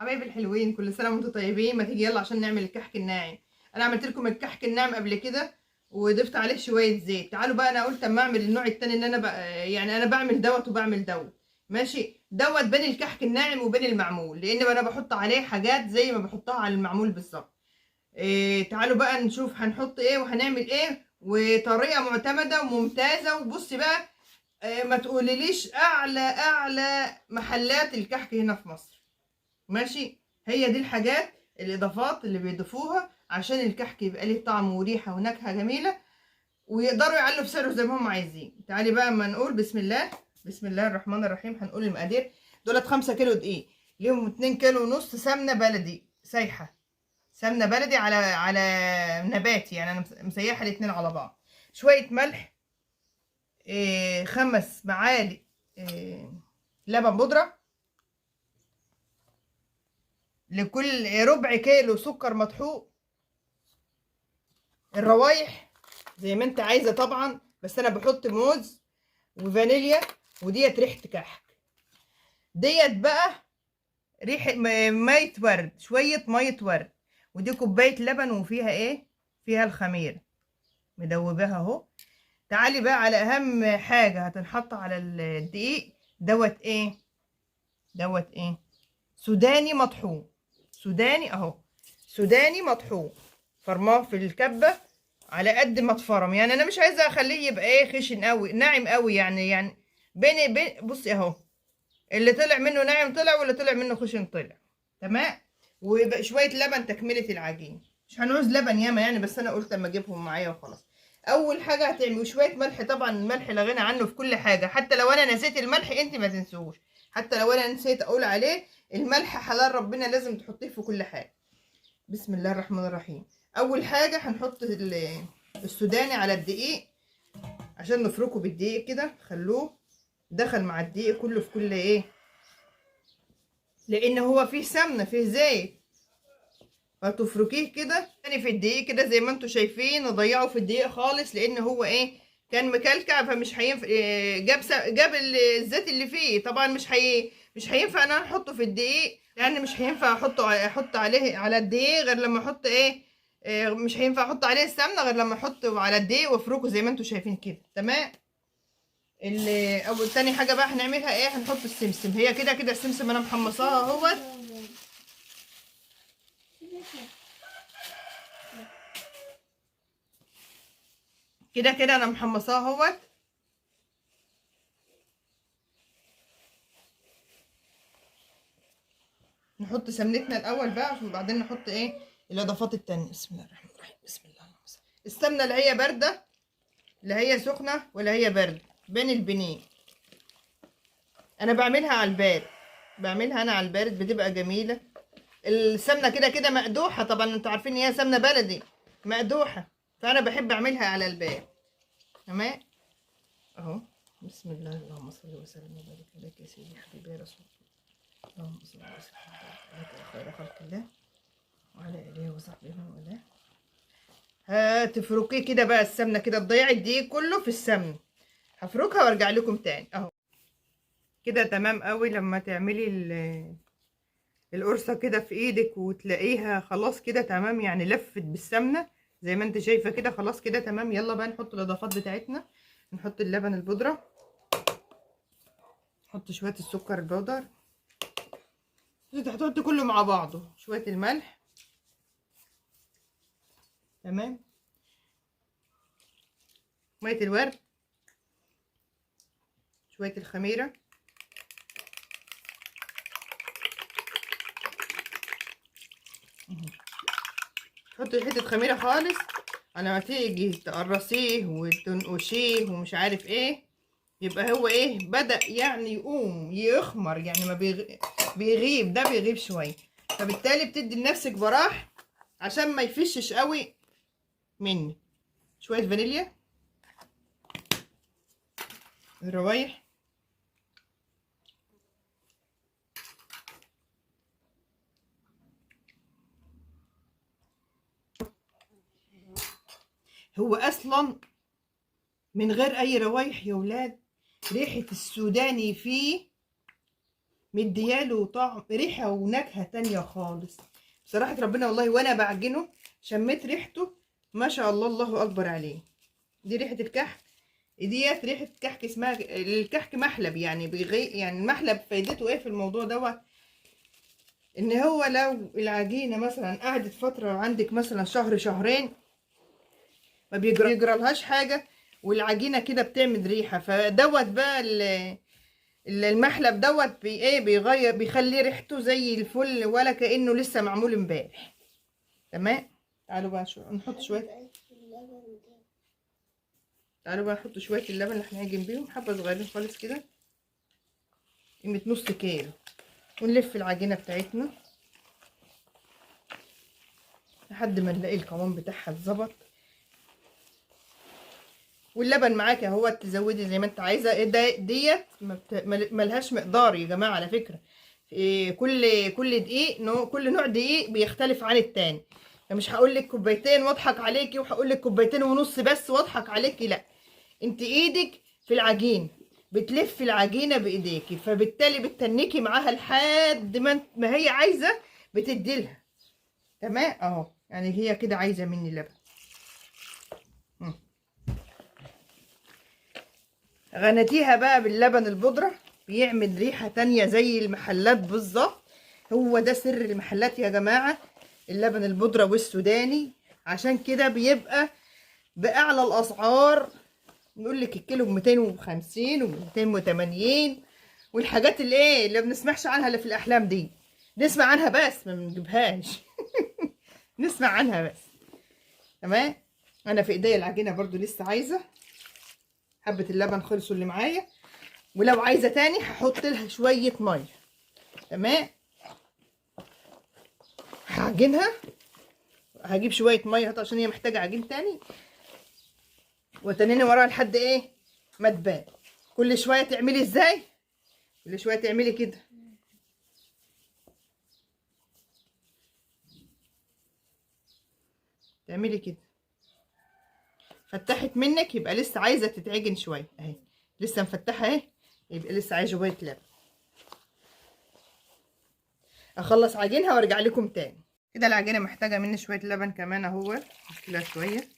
حبايبي الحلوين، كل سنة وانتم طيبين. ما تيجي يلا عشان نعمل الكحك الناعم. انا عملت لكم الكحك الناعم قبل كده وضفت عليه شوية زيت. تعالوا بقى، انا قلت اما اعمل النوع التاني اللي انا بقى يعني انا بعمل دوت وبعمل دوت، ماشي؟ دوت بين الكحك الناعم وبين المعمول، لان انا بحط عليه حاجات زي ما بحطها على المعمول بالظبط. تعالوا بقى نشوف هنحط ايه وهنعمل ايه، وطريقه معتمدة وممتازة. وبصي بقى، ما تقوليليش اعلى محلات الكحك هنا في مصر، ماشي؟ هي دي الحاجات الاضافات اللي بيضيفوها عشان الكحك يبقى ليه طعم وريحه ونكهه جميلة، ويقدروا يعلوا في سعره زي ما هم عايزين. تعالي بقى اما نقول بسم الله. بسم الله الرحمن الرحيم. هنقول المقادير. دولت 5 كيلو دقيق، ليهم 2 كيلو ونص سمنه بلدي سايحه، سمنه بلدي على نباتي، يعني انا مسيحه الاتنين على بعض. شوية ملح، 5 معالق، لبن بودره، لكل ربع كيلو سكر مطحون، الروايح زي ما انت عايزه طبعا، بس انا بحط موز وفانيليا، وديت ريحه كحك. ديت بقى ريحه مية ورد، شوية مية ورد، ودي كوباية لبن وفيها ايه؟ فيها الخميره مدوباها اهو. تعالي بقى على اهم حاجة هتنحط على الدقيق دوت ايه؟ دوت ايه؟ سوداني مطحون، سوداني اهو، سوداني مطحون. فرماه في الكبه على قد ما اتفرم، يعني انا مش عايزه اخليه يبقى ايه خشن قوي، ناعم قوي، يعني بين بصي اهو، اللي طلع منه ناعم طلع، واللي طلع منه خشن طلع، تمام. ويبقى شوية لبن تكمله العجين، مش هنعوز لبن ياما يعني، بس انا قلت اما اجيبهم معايا وخلاص. اول حاجة هتعملوا شوية ملح، طبعا الملح لا غنى عنه في كل حاجة، حتى لو انا نسيت الملح انت ما تنسوهوش، حتى لو انا نسيت اقول عليه، الملح حلال ربنا لازم تحطيه في كل حاجة. بسم الله الرحمن الرحيم. اول حاجة هنحط السوداني على الدقيق عشان نفركه بالدقيق كده، خلوه دخل مع الدقيق كله في كل ايه، لان هو فيه سمنه فيه زيت، فتفركيه كده يعني في الدقيق كده زي ما انتم شايفين. نضيعه في الدقيق خالص لان هو ايه كان مكلكع، فمش هينفع، إيه، جاب الزيت اللي فيه، طبعا مش هينفع ان انا احطه في الدقيق، لان مش هينفع احط عليه على الدقيق غير لما احط ايه، إيه، مش هينفع احط عليه السمنة غير لما احطه على الدقيق وافركه زي ما انتم شايفين كده، تمام. اول تاني حاجة بقى هنعملها ايه؟ هنحط السمسم. هي كده كده السمسم انا محمصاها اهوت. كده كده انا محمصاها اهوت. نحط سمنتنا الاول بقى عشان بعدين نحط ايه الاضافات التانية. بسم الله الرحمن الرحيم. بسم الله الرحمن الرحيم. السمنة لا هي باردة لا هي سخنة ولا هي باردة، بين البنين. انا بعملها على البارد، بعملها انا على البارد، بتبقى جميلة. السمنة كده كده مقدوحه، طبعا انتوا عارفين ان هي سمنه بلدي مقدوحه، فانا بحب اعملها على البارد، تمام اهو. بسم الله. اللهم صل وسلم وبارك عليك يا سيدي حبيبي يا رسول الله. اللهم صل وسلم وبارك عليك يا خير خلق الله وعلى اله وصحبه ومن والاه. هتفركيه كده بقى السمنة كده، تضيعي الدقيق كله في السمنة. هفركها وارجع لكم تاني اهو كده. تمام قوي. لما تعملي القرصه كده في ايدك وتلاقيها خلاص كده تمام، يعني لفت بالسمنه زي ما انت شايفه كده، خلاص كده تمام. يلا بقى نحط الاضافات بتاعتنا. نحط اللبن البودره، نحط شوية السكر البودر، هتحطي كله مع بعضه، شوية الملح، تمام، مية الورد، شوية الخميره، تحطي حتة خميره خالص على ما تيجي تقرصيه وتنقشيه ومش عارف ايه، يبقى هو ايه بدأ يعني يقوم يخمر، يعني ما بيغيب، ده بيغيب شوية، فبالتالي بتدي لنفسك براح عشان ما يفشش قوي مني. شوية فانيليا، الروايح، هو اصلا من غير اي روايح يا ولاد، ريحة السوداني فيه مدياله طعم، ريحه ونكهه تانية خالص بصراحة ربنا. والله وانا بعجنه شميت ريحته، ما شاء الله، الله اكبر عليه. دي ريحه الكحك، ديت ريحه كحك، اسمها الكحك محلب يعني. يعني المحلب فايدته ايه في الموضوع دوت؟ ان هو لو العجينة مثلا قعدت فترة عندك مثلا شهر شهرين ما بيجرالهاش حاجة، والعجينه كده بتعمل ريحه. فدوت بقى المحلب دوت بي ايه، بيغير، بيخلي ريحته زي الفل ولا كانه لسه معمول امبارح. تمام. تعالوا بقى نحط شوية، تعالوا بقى نحط شوية اللبن اللي احنا هنعجن بيهم، حبه صغيرين خالص كده، قيمة نص كيلو، ونلف العجينة بتاعتنا لحد ما نلاقي القوام بتاعها اتظبط. واللبن معاك اهو، تزودي زي ما انت عايزه. ايه ده ديت ملهاش مقدار يا جماعة على فكرة. إيه كل دقيق كل نوع دقيق بيختلف عن التاني. فمش هقول لك كوبايتين واضحك عليكي، وهقول لك كوبايتين ونص بس واضحك عليكي، لا، انت ايدك في العجين، بتلفي العجينة بايديكي، فبالتالي بتتنكي معاها لحد ما هي عايزه بتديلها. تمام اهو، يعني هي كده عايزه مني لبن. غنتيها بقى باللبن البودرة، بيعمل ريحة تانية زي المحلات بالظبط. هو ده سر المحلات يا جماعة، اللبن البودرة والسوداني، عشان كده بيبقى بأعلى الأسعار. نقول لك الكيلو ب250 و280، والحاجات اللي ايه اللي ما بنسمعش عنها اللي في الأحلام دي، نسمع عنها بس ما بنجيبهاش. نسمع عنها بس. تمام. أنا في إيديا العجينة برضو لسه عايزة حبة اللبن، خلصوا اللي معايا، ولو عايزة تاني هحط لها شوية مية. تمام. هعجنها، هجيب شوية مية عشان هي محتاجة عجين تاني، وتنيني وراها لحد ايه ما تبان. كل شوية تعملي ازاي؟ كل شوية تعملي كده. تعملي كده. فتحت منك يبقى لسه عايزه تتعجن شوية، اهي لسه مفتحة اهي، يبقى لسه عايزه شوية لبن. اخلص عجينها وارجع لكم تاني. كده العجينة محتاجه مني شوية لبن كمان اهو، احط لها شوية.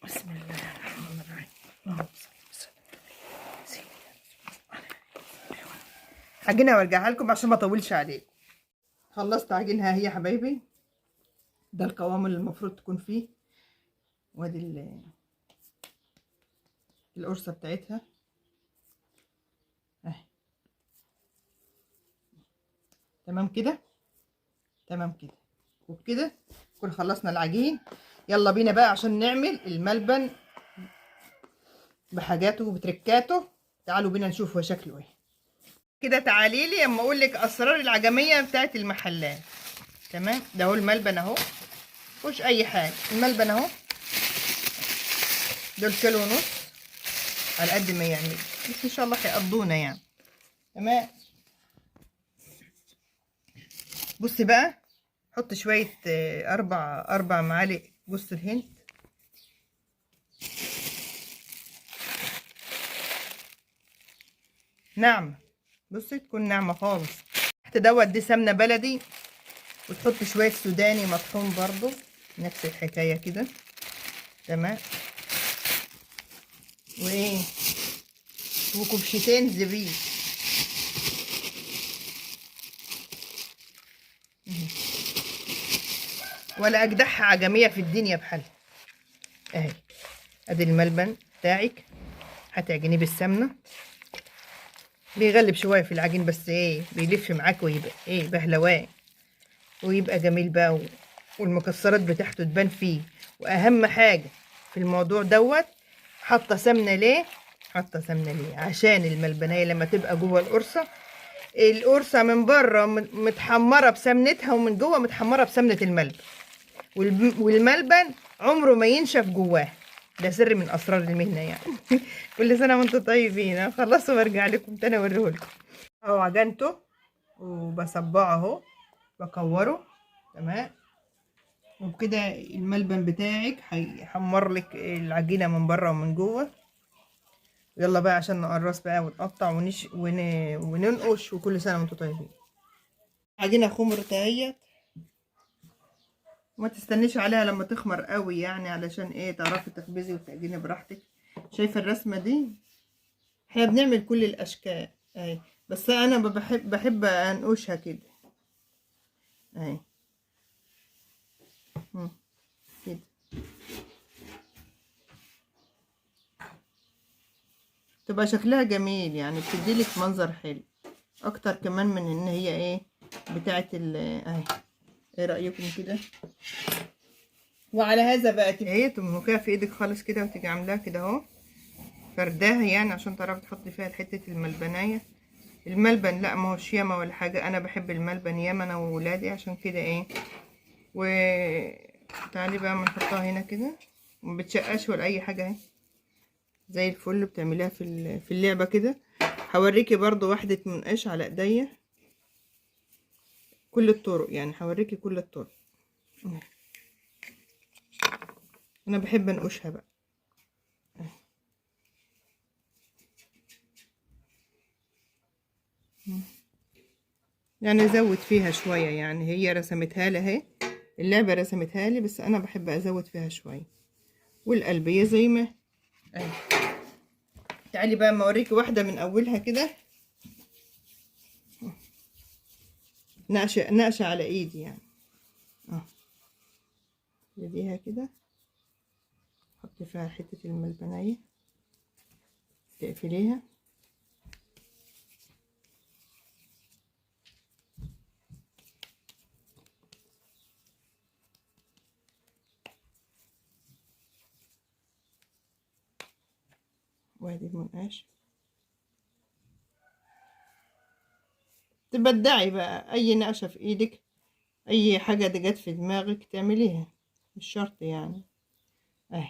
بسم الله الرحمن الرحيم. اللهم صل وسلم سيدنا. عجينها وارجعها لكم عشان ما اطولش عليكم. خلصت عجينها اهي يا حبايبي، ده القوام اللي المفروض تكون فيه. وادي القرصه بتاعتها اهي. تمام كده، تمام كده. وبكده نكون خلصنا العجين. يلا بينا بقى عشان نعمل الملبن بحاجاته وبتركاته. تعالوا بينا نشوف هو شكله ايه كده. تعالي لي اما اقول لك اسرار العجميه بتاعت المحلات. تمام. ده هو الملبن اهو، مفيهوش اي حاجة. الملبن اهو، دول كيلو ونص على قد ما يعمل، بس ان شاء الله هيقضونا يعني. تمام. بصي بقى، حط شوية اربع معالق جوز الهند، ناعمة. بصي تكون ناعمة خالص. تحت دوت دي سمنه بلدي، وتحط شوية سوداني مطحون برضو، نفس الحكاية كده. تمام. وايه، وكبشتين زبيب. ولا اجدعها عجميه في الدنيا بحالها. اهي ادي الملبن بتاعك، هتعجنيه بالسمنه. بيغلب شوية في العجين بس ايه، بيلف معاك ويبقى ايه بهلوان، ويبقى جميل بقى، والمكسرات بتاعته تبان فيه. واهم حاجة في الموضوع دوت، حاطه سمنه ليه؟ حاطه سمنه ليه؟ عشان الملبنيه لما تبقى جوه القرصه، القرصه من بره متحمره بسمنتها، ومن جوه متحمره بسمنه الملبن، والملبن عمره ما ينشف جواه. ده سر من اسرار المهنة يعني. كل سنة وانتم طيبين. خلصوا وارجع لكم تاني اوريهولكم. اهو عجنته وبصبعه اهو، بكوره. تمام. وبكده الملبن بتاعك هيحمر لك العجينة من بره ومن جوه. يلا بقى عشان نقرص بقى ونقطع وننقش، وكل سنة وانتم طيبين. عجينه خمرت اهيت، وما تستنيش عليها لما تخمر قوي يعني، علشان ايه؟ تعرفي تخبزي وتعجني براحتك. شايفه الرسمة دي؟ احنا بنعمل كل الاشكال اهي، بس انا بحب انقشها كده اهي كده. تبقى شكلها جميل يعني، بتديلك منظر حلو اكتر كمان من ان هي ايه بتاعت ال اهي. ايه رايكم كده؟ وعلى هذا بقى ايه تمسكيها في ايدك خالص كده وتيجي عاملاها كده اهو، فرداها يعني عشان تعرفي تحطي فيها حتة الملبنايه. الملبن لا ما هوش ياما ولا حاجة، انا بحب الملبن ياما انا وولادي، عشان كده ايه. و تعالي بقى ما نحطها هنا كده، ما بتشقاش ولا اي حاجة اهي، زي الفل. بتعمليها في اللعبة كده. هوريكي برضو واحدة منقاش على ايديا، كل الطرق يعني، هوريكي كل الطرق. انا بحب انقشها بقى. يعني ازود فيها شوية، يعني هي رسمتها لي اهي، اللعبة رسمتها لي، بس انا بحب ازود فيها شوية. والقلبيه زي ما اهي. تعالي بقى اما اوريكي واحدة من اولها كده، نقشه نقشه على ايدي يعني. اديها كده، حطي فيها حتة الملبنيه، تقفليها. وادي المنقاش. تبدعي بقى اي نقشة في ايدك، اي حاجة دي جت في دماغك تعمليها، مش شرط يعني اهي.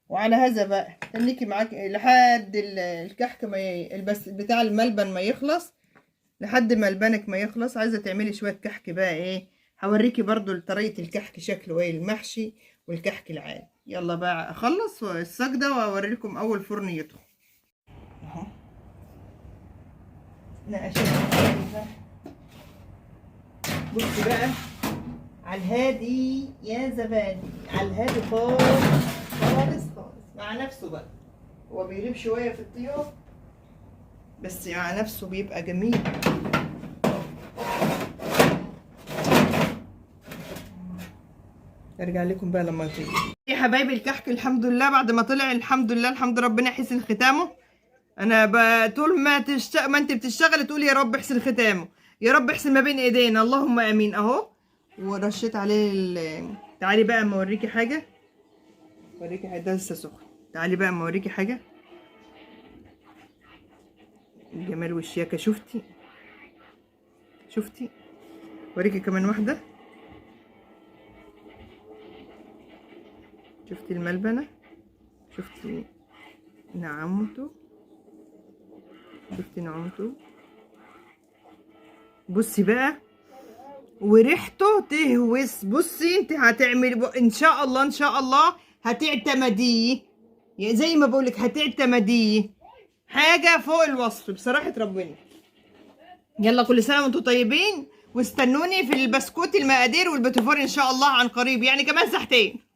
وعلى هذا بقى تنيكي معاك لحد الكحك ما البس بتاع الملبن ما يخلص، لحد ما لبنك ما يخلص. عايزة تعملي شوية كحك بقى ايه، هوريكي برضو طريقة الكحك شكله ايه، المحشي والكحك العادي. يلا بقى اخلص الصاج ده واوري لكم اول فرن يدخل اهو. نقشت. بصي بقى على الهادي يا زبادي، على الهادي خالص خالص خالص مع نفسه بقى. هو بيغيب شوية في الطياب بس مع نفسه بيبقى جميل. ارجع لكم بقى لما يطيب يا حبايبي. الكحك الحمد لله بعد ما طلع، الحمد لله، الحمد ربنا يحسن ختامه. انا طول ما ما انت بتشتغلي تقولي يا رب احسن ختامه، يا رب احسن ما بين ايدينا، اللهم امين. اهو ورشيت عليه تعالي بقى اما اوريكي حاجة، اوريكي حاجة، ده لسه سخن. تعالي بقى اما اوريكي حاجة، الجمال والشياكه. شفتي شفتي؟ اوريكي كمان واحدة. شفتي الملبنه؟ شفتي نعمته؟ شفتي نعمته؟ بصي بقى وريحته تهوس. بصي انت هتعملي ان شاء الله، ان شاء الله هتعتمديه، يعني زي ما بقولك هتعتمديه، حاجة فوق الوصف بصراحة ربنا. يلا كل سنة وانتم طيبين، واستنوني في البسكوت المقادير والبتفور ان شاء الله عن قريب، يعني كمان ساعتين.